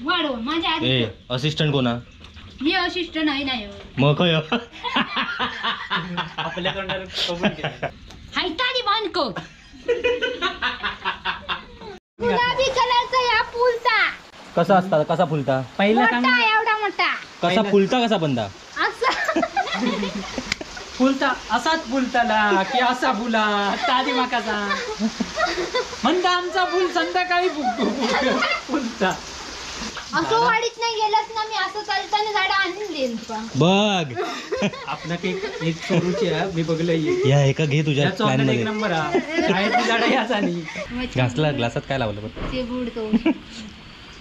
वाढव माझ्या ए असिस्टंट कोणा? मी असिस्टंट आहे नाही मग काय आपल्या तोंडाला कबूल केलं. हायतानी बंद कर. गुलाबी कलरचा या फुलता कसा असता? कसा फुलता? पहिला मोठा एवढा मोठा. कसा फुलता? कसा बंदा असा फुलता? असाच फुलताला की असा फुला तादी माकाचा म्हणता आमचा फुल संध्याकाळी फुलता. असं वाढीत नाही गेलंच ना मी, असं चालताना झाड आणून देईन तुका. बघ आपला एक चोरूची आहे मी बघलं या एका घे तुझ्या प्लॅन मध्ये एक नंबर आहे झाड याच. आणि घासला ग्लासात काय लावलं पण ते बुडतो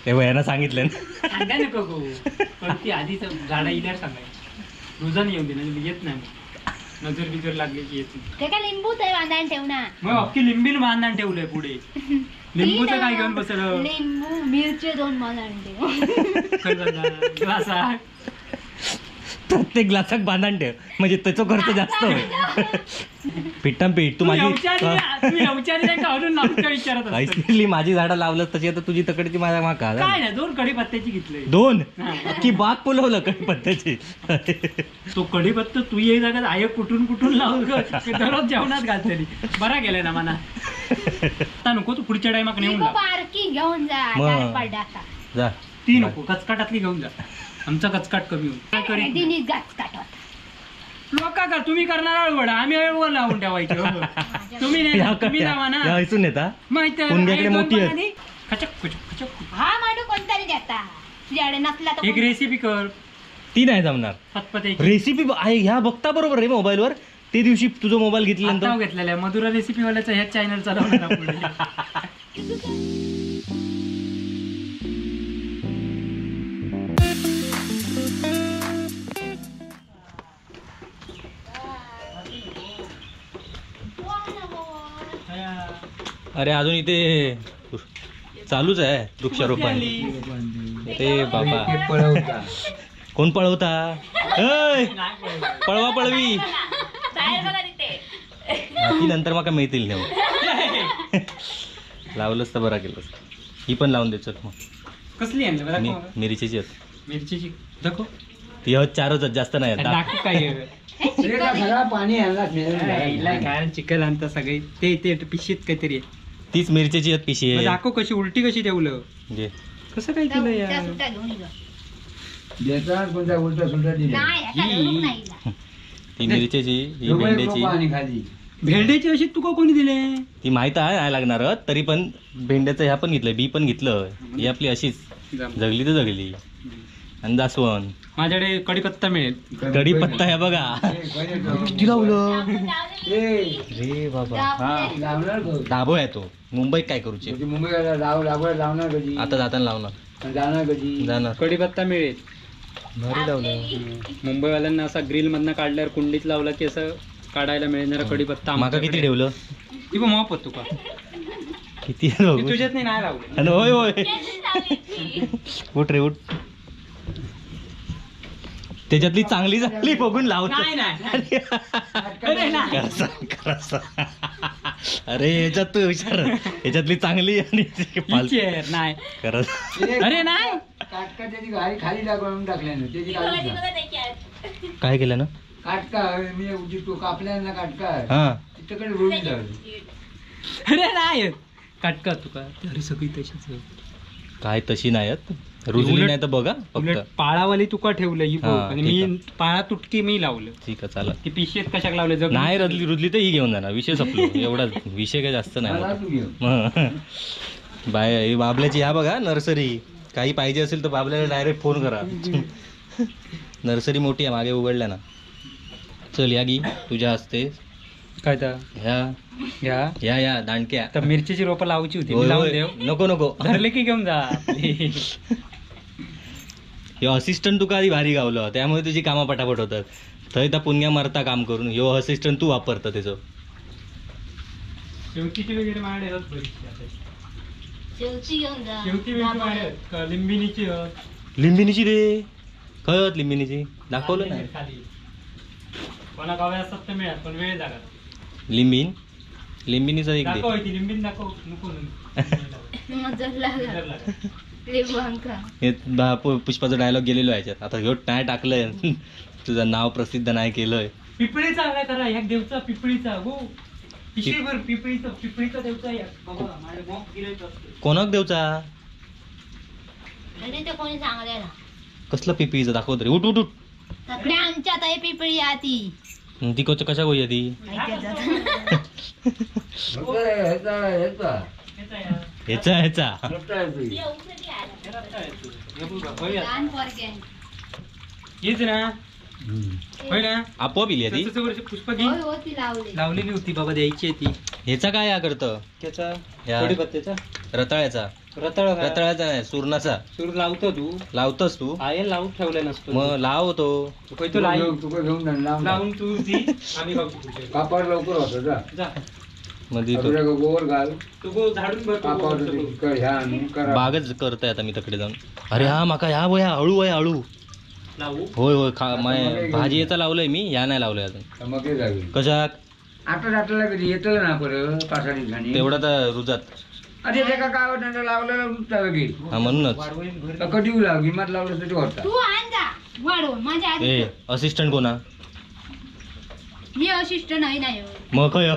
ते वयानं सांगितलं ना. सांगा नको गो, पण ती आधीच झाडं इल्यावर सांगायची. रोजानं येऊन दे ना, येत नाही नजर बिजर लागली की येत नाही. ते काय लिंबू तर बांधायला ठेवणार. मग अख्खी लिंबीन बांधायला ठेवलंय पुढे. लिंबूचं काय घेऊन बसलं? लिंबू मिरची दोन बांधायला ठेव. ग्लासाक प्रत्येक ग्लासाक बांधायला ठेव म्हणजे त्याचा खर्च जास्त होईल. पिट्टम पीठ तू माझी माझी झाडं लावलं तशी आता तुझी तकडची माझ्या माका काय नाही. दोन कढीपत्त्याची घेतली. दोन की बाग फुलवलं कढीपत्त्याची. तो कढीपत्ता तू ये जागा I कुठून कुठून लावून दररोज जेवणात घातलेली. बरा गेलाय ना मना. आता नको तू पुढच्या टायमाक नेऊन बारकी घेऊन जा. जा ती नको कचकाटातली घेऊन जा. आमचा कचकाट कमी होईल. लोका कर तुम्ही करणार आळवडा, आम्ही आळवड लावून ठेवायची. तुम्ही नाही तुम्ही लावा ना. इथून येता मोठी खचक खचक खचक. हा माडू कोणतरी देता तुझ्याकडे नसला तर एक रेसिपी कर. ती नाही जमणार रेसिपी आहे ह्या बघता बरोबर रे मोबाईलवर. ते दिवशी तुझा मोबाईल घेतल्यानंतर घेतलेला आहे मधुरा रेसिपी वाल्याचा ह्या चॅनल चालवणार. अरे अजून इथे चालूच आहे वृक्षारोपण. ते बाबा कोण पळवता? पळवा पळवी ती नंतर मग मिळतील नाही. लावलंच तर बरा केलं. ही पण लावून द्यायचं मग. कसली मिरचीची? मिरचीची दाखव. ती चारच जास्त नाही. पाणी चिकन आणता सगळे ते ते पिशीत काहीतरी. तीच मिरचीची पिशी आहे. दाखव कशी उलटी कशी ठेवलं कसं काय केलं यार. ती मिरचीची ही भेंड्याची. भेंड्याची अशी तुका कोणी दिले? ती माहित आहे नाही लागणार तरी पण भेंड्याचं ह्या पण घेतलं बी पण घेतलं. ही आपली अशीच जगली तर जगली. आणि जास्वंद. माझ्याकडे कढीपत्ता मिळेल. कढीपत्ता ह्या बघा किती लावलं रे बाबा. दाबो आहे तो. मुंबईत काय करूचे? आता जाताना लावणार. जाणार कढीपत्ता मिळेल. भारी लावलं. मुंबईवाल्यांना असा ग्रिल मधनं काढल्यावर कुंडीत लावला की असं काढायला मिळणार कढीपत्ता. माका किती ठेवलं? ती पण माप होतो का किती तुझ्यात नाही लावलं. होय होय उठ रे उठ. त्याच्यातली चांगली चांगली बघून लावतो. अरे याच्यात तू विचार याच्यातली चांगली आणि नाही. अरे नाही खाली टाकून काय केलं ना काटका मी तू कापल्या ना काटका तिकडे रोडून लावली. अरे नाही काटका तुका अरे सगळी तशीच काय तशी नाही रुजली नाही तर बघा. फक्त पाळावाली तुका ठेवलं ही आणि मी पाळा तुटकी मी लावलं. ठीक आहे चालेल. ती पिशेत कशाक लावले नाही रुजली रुजली तर ही घेऊन जाणार. विषय संपलो. एवढा विषय काय जास्त नाही. बाय बाबल्याची ह्या बघा नर्सरी. काही पाहिजे असेल तर बाबल्याला डायरेक्ट फोन करा. नर्सरी मोठी आहे मागे उघडल्या ना. चल या गी तुझ्या हस्ते काय तर ह्या ह्या ह्या ह्या दांडक्या. तर मिरचीची रोपं लावची होती. लावून देव. नको नको धरले की घेऊन जा. ह्यो असिस्टंट तुका आधी भारी गावलं त्यामुळे तुझी कामं पटापट होतात. थंय त्या पुण्या मरता काम करून ह्यो असिस्टंट तू वापरतं त्याचं. शेवतीची वगैरे माडे लिंबिनीची. लिंबिनीची रे कळत लिंबिनीची दाखवलं नाही. कोणा गावी असतात तर मिळत पण वेळ लागत. लिंबिन लिंबिनीचा एक दे. दाखव ती लिंबिन दाखव. नको हे पुष्पाचा डायलॉग गेलेलो याच्यात. आता ह्यो नाही टाकलंय, तुझं नाव प्रसिद्ध नाही केलंय. पिपळीचा आला करा ह्या देवचा, पिपळीचा हो पिशवीभर पिपळीचा, पिपळीचा देवचा. कोणाक देवचा? कोणी सांगलेला कसलं पिपळीचं दाखवत रे. उठ उठ उठ. आमच्या आता पिपळी आती ती कशा गोई ती ह्याचा ह्याचा आपोआप इली ती. लावलेली होती बाबा, द्यायची आहे ती. ह्याचा काय करत त्याचा रताळ्याचा? रताळ्याचा नाही, सुरणाचा. सूर लावतो तू? लावतोस तू? आहे लावून ठेवलं नसतो मग लावतो लावून तू ती आम्ही कापड लवकर होतं जा मध्ये गोबर घाल तू झाडून बागच करतोय आता मी तकडे जाऊन. अरे हा माका ह्या वया हळू वया हळू. होय होय खा भाजी याचा लावलंय मी, ह्या नाही लावलंय अजून. कशाक आता येतलं ना परत 5-6 दिवसांनी तेवढा तर रुजात. अरे ते काय होतं लावलेलं रुजता लगेच. हा म्हणूनच कधी लाव गिमात लावलं तरी होता. तू आण जा वाढव माझ्या. ए असिस्टंट कोणा? मी असिस्टंट नाही नाही मग काय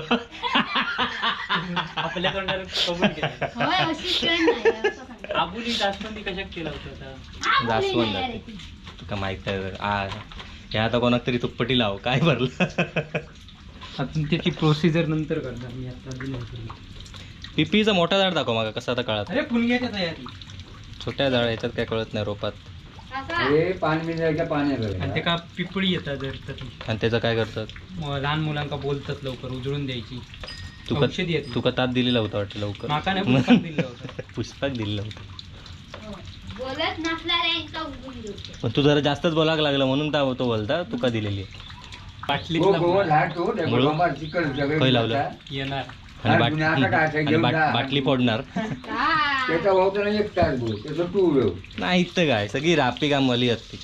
आपल्या तोंडाला कबूल केलं. होय असिस्टंट नाही. आबुली जास्वंदी कशात केला होता? जास्वंद तुका माहित आहे हे आता कोणाक तरी तुप्पटी लाव काय भरलं. अजून त्याची प्रोसिजर नंतर करणार मी, आता अजून नाही. पिपीचा मोठा झाड दाखव मागा कसा आता कळत. अरे फुलग्याच्या तयारी छोट्या झाड याच्यात काय कळत नाही रोपात. अरे पान मिळायच्या पाण्यात आणि ते का पिपळी येतात जर आणि त्याचं काय करतात? लहान मुलांका बोलतात लवकर उजळून द्यायची. तुका तुका ताप दिलेला होता वाटतं लवकर. माका नाही, पुष्पाक दिलेला होता. पुष्पाक दिलेला होता. बोलत नसल्याला उजळून देऊ. पण तू जरा जास्तच बोलायला लागला म्हणून तो बोलता तुका दिलेली. लावलं येणार आणि बाटली फोडणार नाही तर काय, सगळी रापी कामवाली असते.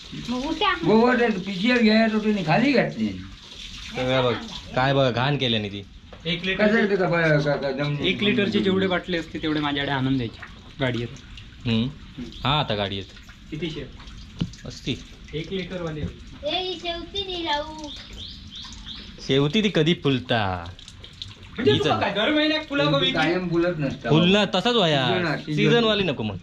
खाली घातली सगळं बघ काय बघ घाण केल्याने ती. 1 लिटर 1 लिटरचे जेवढे बाटले असते तेवढे माझ्याकडे आणून द्यायचे गाडीत. हा आता गाडी येत किती शेर असती 1 लिटर वाले. शेवती ती कधी फुलता? दर महिन्यात कायम फुलत नसतं. फुलणार तसाच व्हाया सीझन वाली नको मग.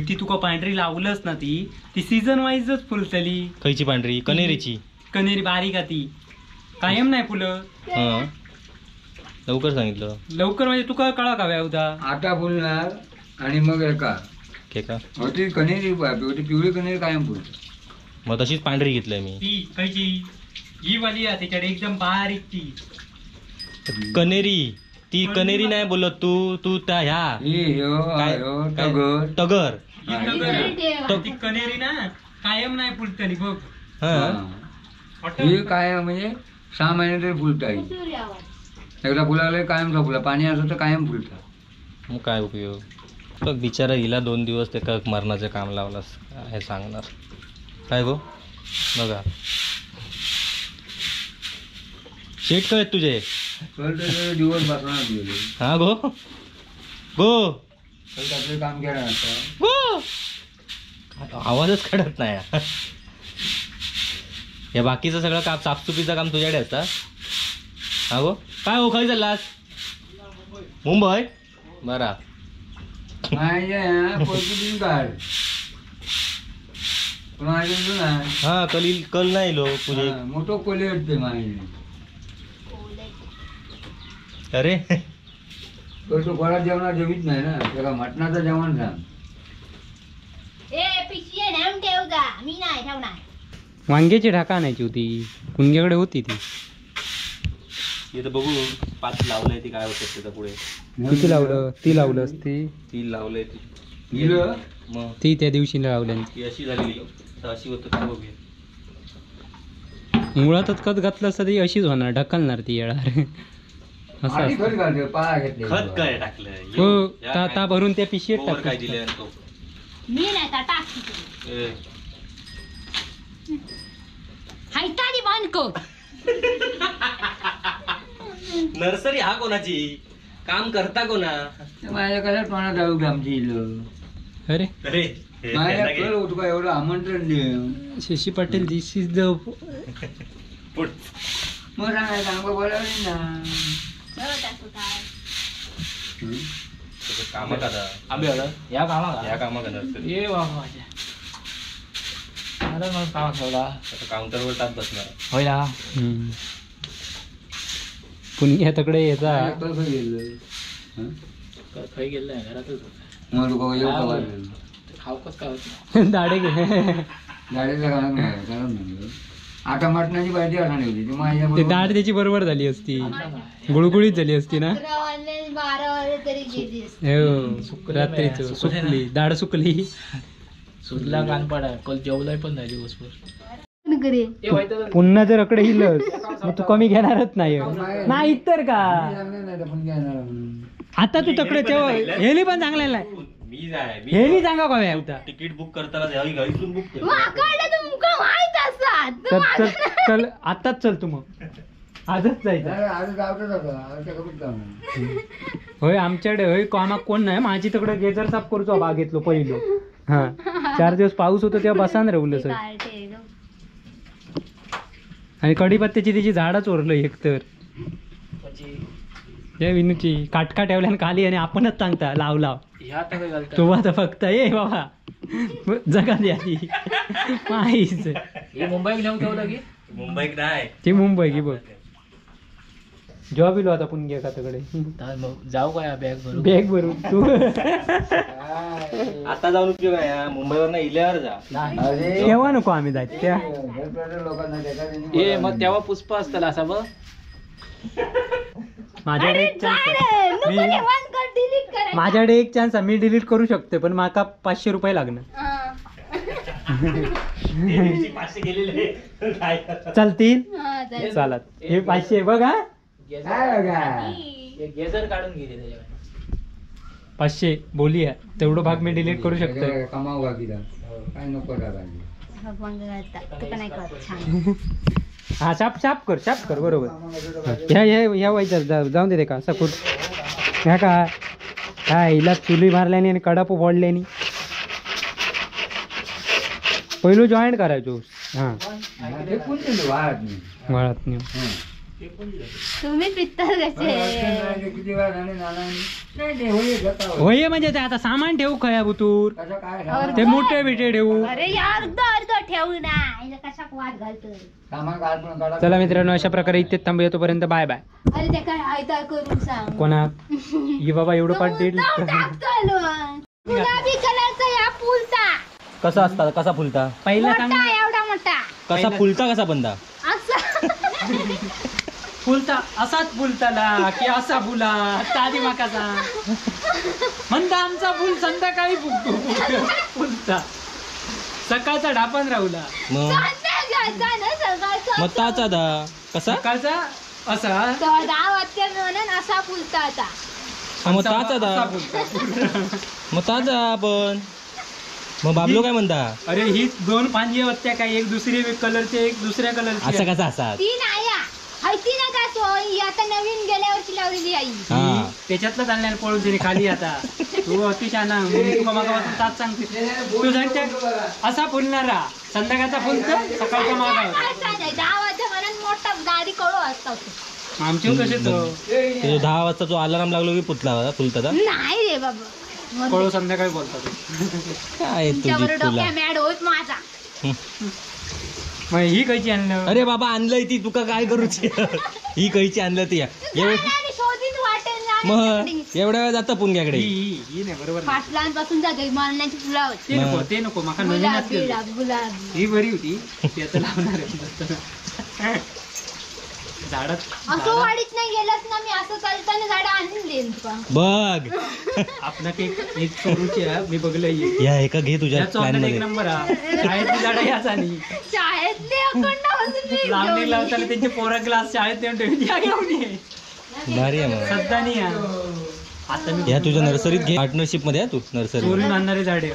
ती तुका पांढरी लावलंच ना ती ती सीझन वाईजच फुलतली. खयची पांढरी? कनेरीची. कनेरी बारीक ती कायम नाही फुलं. लवकर सांगितलं. लवकर म्हणजे तुका कळा का उदा आता फुलणार आणि मग एका ती कनेरी पिवळी कनेरी कायम फुलते. मग तशीच पांढरी घेतली मी. ती खयची ही वाली आहे त्याच्याकडे एकदम बारीक ती कनेरी. ती कनेरी नाही बोलत तू, तू त्या ह्या तगर. ती कनेरी ना कायम नाही फुलतली बघ. ही काय म्हणजे 6 महिने तरी फुलता. एकदा फुलाला कायम फुला, पाणी असं तर कायम फुलता. मग काय उपयोग बघ बिचारा हिला 2 दिवस ते मरणाचं काम लावलास हे सांगणार काय गो. बघा शेट कळत तुझे दिवस बसणार. हा गो गो काम केलं गो आवाजच काढत नाही. या बाकीचं सगळं काम साफसुफीचं काम तुझ्याकडे असतं. हा गो काय हो खय चाललास? मुंबई बरा. हा कल कल नाही लो तुझे मोठो कोले. अरे तो कोणात जेवणार जेवीत नाही ना, त्याला मटणाचं जेवण सांग. वांग्याची ढाका आणायची होती, कुंग्याकडे होती ती. इथं बघू 5 लावलंय ती काय होतं त्याच्या पुढे. किती लावलं? ती लावलं असती. ती लावलंय ती मग ती त्या दिवशी लावल्या. ती अशी झालेली अशी होतं बघूया. मुळातच खत घातलं असतं ती अशीच होणार, ढकलणार ती येणार. खत काय टाकलं? हो ता भरून त्या पिशवीत गोबर काय दिले आणि तो मी नाही टाक हायतानी बंद कर. नर्सरी हा कोणाची? काम करता कोणा? माझ्या कशा तोंडात आऊ आमची इलं. अरे तुका एवढं आमंत्रण दे. Shashi Patil this is the मग सांगायचं आमका बोलावली ना. या कामाक ये बाबा माझ्या काउंटरवर ताप बसणार होय ना. पुण्या तकडे याचा खंय गेलं घरातच मग तुका येऊ का खावकच काय होत दाडे घे दाडे. आता मटणाची भाजी असणार होती ते दाढ त्याची बरोबर झाली असती, गुळगुळीत झाली असती ना. 11 वाजले 12 वाजले तरी गेली. हो रात्रीच सुकली दाढ, सुकली. सुजला कान पडा कल जेवलाय पण नाही दिवसभर. पुन्हा जर अकडे इलस मग तू कमी घेणारच नाही. नाही तर का आता तू तकडे तेव्हा हेली पण चांगला नाही. हेली सांगा का होता तिकीट बुक करताना बुक चल चल आताच चल तू, मग आजच जायचं. होय आमच्याकडे होय कामाक कोण नाही. माझी तिकडे गेजर साफ करूचो बागेतलो पहिलो. हा 4 दिवस पाऊस होतो तेव्हा बसान रवलं सर. आणि कढीपत्त्याची त्याची झाडं चोरलं एकतर त्या विनूची काटका ठेवल्यान खाली आणि आपणच सांगता लाव लाव. तो आता फक्त ए बाबा जगा द्या ती माहीच. मुंबईत नाही ती मुंबई की बघ. जॉब इलो आता पुणे का तकडे जाऊ काय बॅग भरून बॅग भरून तू आता जाऊन उपयोग आहे. मुंबईवर ना इल्यावर जा तेव्हा नको आम्ही जायचं त्या ए मग तेव्हा पुष्पा असताला असा बघ. माझ्याकडे एक चान्स, माझ्याकडे एक चान्स मी डिलीट करू शकते पण माका 500 रुपये लागणार. चालतील चालत हे 500 बघा गेजर काढून गेले त्याच्यावर 500 बोली आहे तेवढं भाग मी डिलीट करू शकतो. कमाव बाकीचा काय नको. हा साप साप कर साप कर बरोबर. ह्या ह्या ह्या वाईट जाऊन दे का सकुट ह्या का काय हिला चुली मारल्यानी आणि कडाप फोडल्यानी. पहिलो जॉईंट करायचो. हा वाळत नाही तुम्ही पित्तर कसे होय म्हणजे ते आता सामान ठेवू खया बुतूर ते मोठे बिटे ठेवू. अरे यार अर्ध अर्ध ठेवू ना कशाक वाद घालतो. चला मित्रांनो अशा प्रकारे इथेच थांबूया. तोपर्यंत बाय बाय. अरे ते काय आयता करून सांग कोणा ये बाबा एवढं पाठ डेट. गुलाबी कलरचा या फुलता कसा असता कसा फुलता पहिला मोठा एवढा मोठा कसा फुलता कसा बंदा असा फुलता असाच फुलताला की असा फुला तादी माकाचा म्हणता आमचा फुल संध्याकाळी फुगतो फुलता सकाळचा ढापण राहुला मग ताचा दा कसा सकाळचा असा 10 वाजता म्हणून असा फुलता आता मग ताचा दा मग ताचा आपण मग बाबलो काय म्हणता. अरे ही 2 पांजी होत्या काय एक दुसरी कलरचे एक दुसऱ्या कलरचे असं कसा असा तीन आया हयती ना का सोय आता नवीन गेल्या वर्षी लावलेली आई त्याच्यातलं चालणार पळून तरी खाली. आता तू अतिशाना तुका मागापासून ताच सांगते तू सांगते असा फुलणारा संध्याकाळचा फुलतो सकाळचा मागा. 10 वाजता म्हणून मोठा गाडी कळो असतो आमचे तसेच. 10 वाजता जो अलार्म लागलो की फुलता फुलता नाही रे बाबा कळो संध्याकाळी बोलतात काय तुझी डोक्या मॅड होत माझा. मग ही कैची आणलं. अरे बाबा आणलंय ती तुका काय करूची. ही कैची आणलं ती मग एवढ्या वेळ जाता पुण्याकडे. ही नाही बरोबर पाटलांपासून जाते मरणाची फुलावर. ते नको ते नको माका नवीन असते ही बरी होती ती आता लावणार आहे झाडात. असं वाडीत नाही गेलंच ना मी असं चालताना झाड आणून देईन तुका बघ. आपला एक एक चोरूची आहे मी बघलं या एका घे तुझ्या प्लॅन मध्ये एक नंबर हा शाळेतली झाडं याच आणि शाळेतले अखंड बसून लावणी लावताना त्यांचे पोरा ग्लास शाळेत नेऊन ठेवून या घेऊन ये. भारी आहे मग सध्या नाही आता मी या तुझ्या नर्सरीत घे पार्टनरशिप मध्ये तू नर्सरी चोरून आणणारे झाडे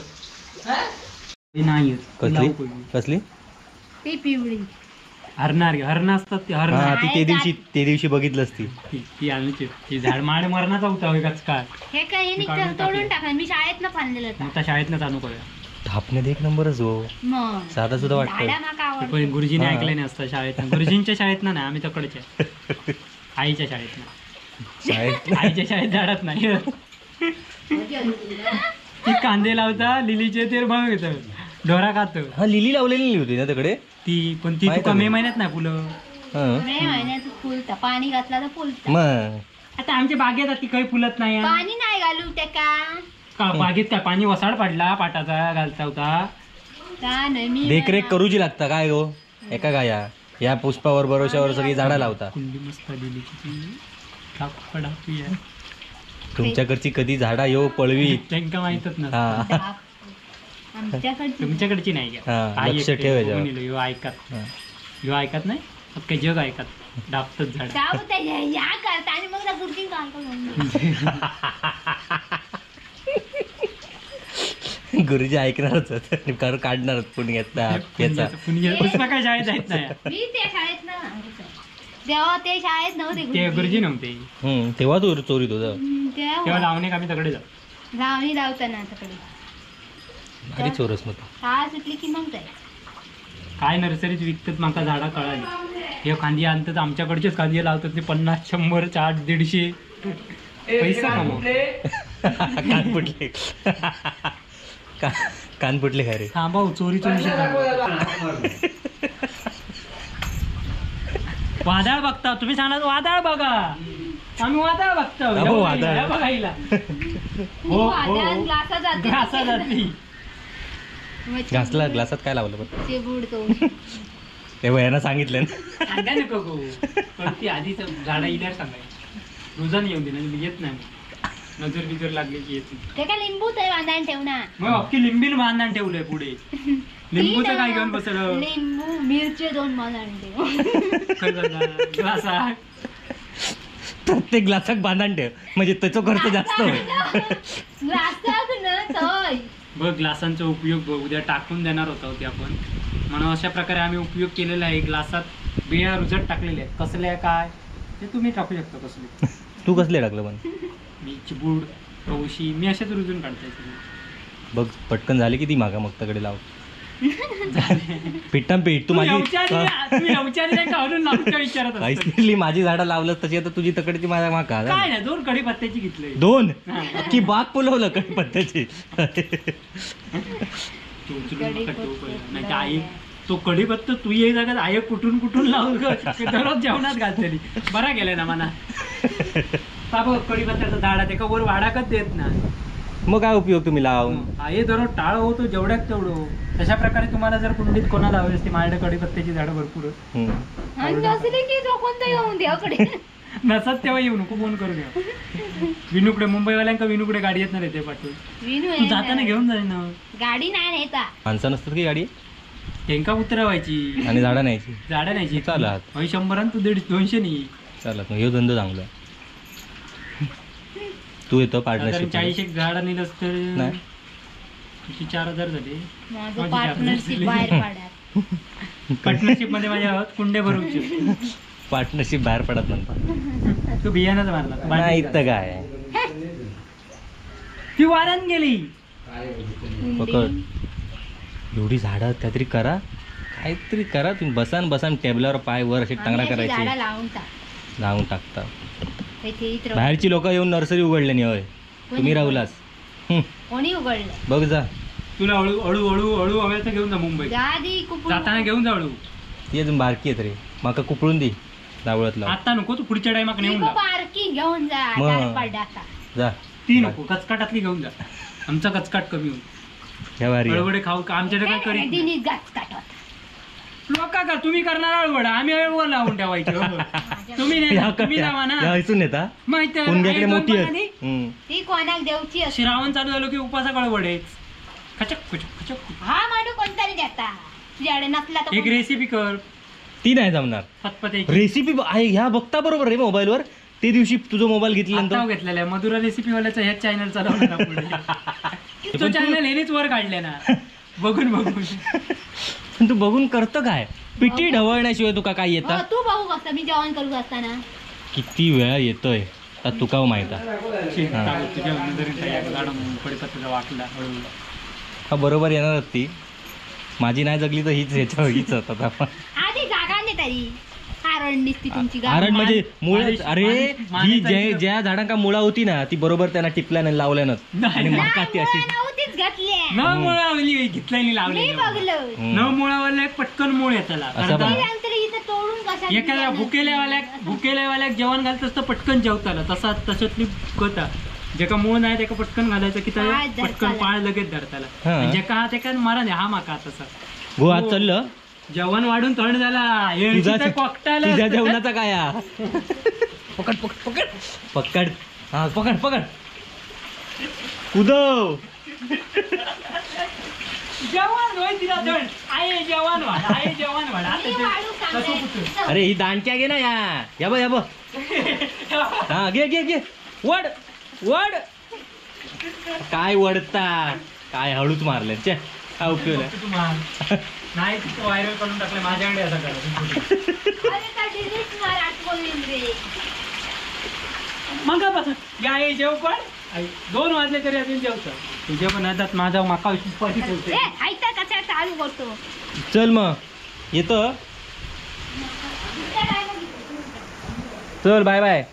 नाही. कसली कसली ती पिवळी हरणार हरण असतात ते हरण. हा ती ते दिवशी बघितलंस ती ती आणूची ती झाड माड मरणाचा होता होय कचकाळ. हे काय तोडून टाका. मी शाळेत ना फांदलेलं होतं. आता शाळेतनंच आणू करूया. ढापण्यात एक नंबरच हो, साधा सुद्धा वाटतं. पण गुरुजीने ऐकलं नाही असतं शाळेत. गुरुजींच्या शाळेत ना आम्ही तकडच्या आईच्या शाळेत ना. आईच्या शाळेत झाडात नाही. ती कांदे लावता लिलीचे ते बघ ढोरा खातो. हा लिली लावलेली होती ना तिकडे ती, पण ती तुका मे महिन्यात नाही फुलं. मे महिन्यात फुलता, पाणी घातला तर फुलता. मग आता आमच्या बागेत ती काही फुलत नाही. पाणी नाही घालू त्या का बागेत काय पाणी वसाड पडला पाटाचा घालता होता का नाही. देखरेख करूची लागता काय गो एका गाया या पुष्पावर भरोशावर सगळी झाडं लावता. कुंडी मस्त लिलीची तुमच्याकडची कधी झाडा येऊ पळवी त्यांना माहितच ना. तुमच्याकडची नाही लक्ष ठेव. ऐकत ह्यो ऐकत नाही अख्खे जग ऐकत डापतच झाड. गुरुजी ऐकणारच कारण काढणारच पुण्यात काय शाळेत जायत नाही. मी त्या शाळेत ना तेव्हा ते शाळेत नव्हते ते गुरुजी नव्हते तेव्हा तू चोरीत होता तेव्हा लावणे का आम्ही तकडे जाऊ लावणी लावताना तकडे भारी चोरस मग शाळा सुटली की मग जाय. काय नर्सरीत विकतात माका झाडा कळाली. हे खांदी आणतात आमच्याकडचेच खांदी लावतात ते 50 100 400 150 पैसा कमाव. कान फुटले कान फुटले काय रे. थांबा चोरी चोरी वादळ बघता तुम्ही सांगा वादळ बघा आम्ही वादळ बघतो वादळ बघायला ग्लासा जाती घासला ग्लासात काय लावलं पण ते यांना सांगितलं ना सांगा नको पण ती आधीच झाडा इल्यावर सांगायची रोजान येऊन दे ना येत नाही नजर बिजर लागली की येत ते काय लिंबू ते बांधायला ठेव ना मग अख्खी लिंबील बांधायला ठेवलंय पुढे लिंबूचं काय घेऊन बसलं लिंबू मिरची 2 बांधायला ठेव ग्लासा प्रत्येक ग्लासाक बांधायला ठेव म्हणजे त्याचा खर्च जास्त होईल. बघ ग्लासांचा उपयोग बघ उद्या टाकून देणार होता होती आपण म्हणून अशा प्रकारे आम्ही उपयोग केलेला आहे. ग्लासात बिया रुजत टाकलेल्या आहेत कसल्या काय ते तुम्ही टाकू शकता कसले. तू कसले टाकलं पण मी चिबूड कौशी मी अशाच रुजून काढताय. बघ पटकन झाले की ती मागा मग तकडे लाव पिट्टम पीठ तू माझी माझी झाडं लावलं तशी आता तुझी तकडची माझ्या माका काय नाही 2 कढीपत्त्याची घेतली 2 की बाग पुलवलं कढीपत्त्याची. नाही आई तो कढीपत्ता तू ये जागा आई कुठून कुठून लावून दररोज जेवणात घातलेली बरा गेला ना मना बाबा कढीपत्त्याचा झाड आहे का वर वाडाकच देत ना मग काय उपयोग तुम्ही लावून आई दररोज टाळ होतो जेवढ्यात तेवढं. तशा प्रकारे तुम्हाला जर कुंडीत कोणाला हवी असते माझ्याकडे कढीपत्त्याची झाडं भरपूर नसत तेव्हा येऊ नको फोन करून घ्या विनूकडे मुंबईवाल्यांका विनूकडे गाडी येत नाही ते पाठवून तू जाताना घेऊन जाईल ना गाडी नाही नेता माणसं नसतात की गाडी त्यांका उतरवायची आणि झाडं न्यायची झाडं न्यायची चालत 100 तू 150 200 नाही चालत मग धंदो चांगला तू येतो पार्टनरशिप 40 एक झाड नेलं तर नाही तुझी 4000 झाले. माझं पार्टनरशिप बाहेर पडत पार्टनरशिप मध्ये माझ्या कुंडे भरूचे पार्टनरशिप बाहेर पडत नंतर तू बियाणाच मारला नाही तर काय ती वाऱ्यान गेली पकड एवढी झाडं काहीतरी करा काहीतरी करा तुम्ही बसान बसान टेबलावर पाय वर असे टांगडा करायचे लावून टाकता. बाहेरची लोक येऊन नर्सरी उघडले नाही होय तुम्ही राहुलास कोणी उघडलं बघ जा तुला हळू हळू हळू हळू हव्याचं घेऊन जा मुंबई जाताना घेऊन जा हळू. ती अजून बारकी आहे तरी माका कुपळून दे दावळत आता नको तू पुढच्या टाइमाक नेऊन जा बारकी घेऊन जा जा ती नको कचकाटातली घेऊन जा आमचा कचकाट कमी होईल. हळवडे खाऊ आमच्याकडे काय करीत लोक का तुम्ही करणार हळवड आम्ही हळवड लावून ठेवायची तुम्ही तुम्ही लावा ना नेता माहिती मोठी ती कोणाक देऊची. श्रावण चालू झालो की उपासा कळवडे खचक खचक खचक हा माणू कोणतरी देता तुझ्याकडे नसला तर एक रेसिपी कर ती नाही जमणार रेसिपी आहे ह्या बघता बरोबर रे मोबाईलवर ते दिवशी तुझा मोबाईल घेतल्यानंतर घेतलेला आहे मधुरा रेसिपी वाल्याचा ह्याच चॅनल चालवणार तो चॅनल हेनेच वर काढले ना बघून बघून. पण तू बघून करतं काय? पिठी ढवळण्याशिवाय तुका काय येतं? तू बघू कसं मी जेवण करू असताना किती वेळा येतोय तर तुका माहित. हा बरोबर येणार ती. माझी नाही जगली तर हीच ह्याच्यावर हीच होतात आपण. आधी जागा नाही तरी आरण दिसती तुमची. आरण म्हणजे मुळ. अरे ही ज्या झाडांका मुळा होती ना ती बरोबर त्यांना टिपल्या नाही लावल्यानच आणि मका ती अशी न मुळावली घेतल्यानी लावली न मुळावाल्या पटकन मूळ येताला. एखाद्या भुकेल्यावाल्याक जेवण घालतस तर पटकन जेवताला तसा तशातली कथा. जेका मूळ नाही त्याका पटकन घालायचं की पटकन पाळ लगेच धरताला. जेका हा तेका मारा नाही हा माका तसा गो आज चाललं जेवण वाढून थंड झाला. तुझ्या जेवणाचा काय? पकड पकड पकड पकड. हा पकड पकड कुदव. जेवण होय तिला थंड आहे जेवण वाढ आहे जेवण वाढ. अरे ही दांडक्या घे ना या या बघ या बघ. हा घे घे घे वड वड. काय वडता काय हळूच मारले. काय उपयोग आहे? नाही व्हायरल करून टाकले माझ्याकडे असं करा. मग या जेव पण 2 वाजले तरी अजून जेवतो. तुझ्या पण हातात माझा माका चालू करतो. चल मग येतो. चल बाय बाय.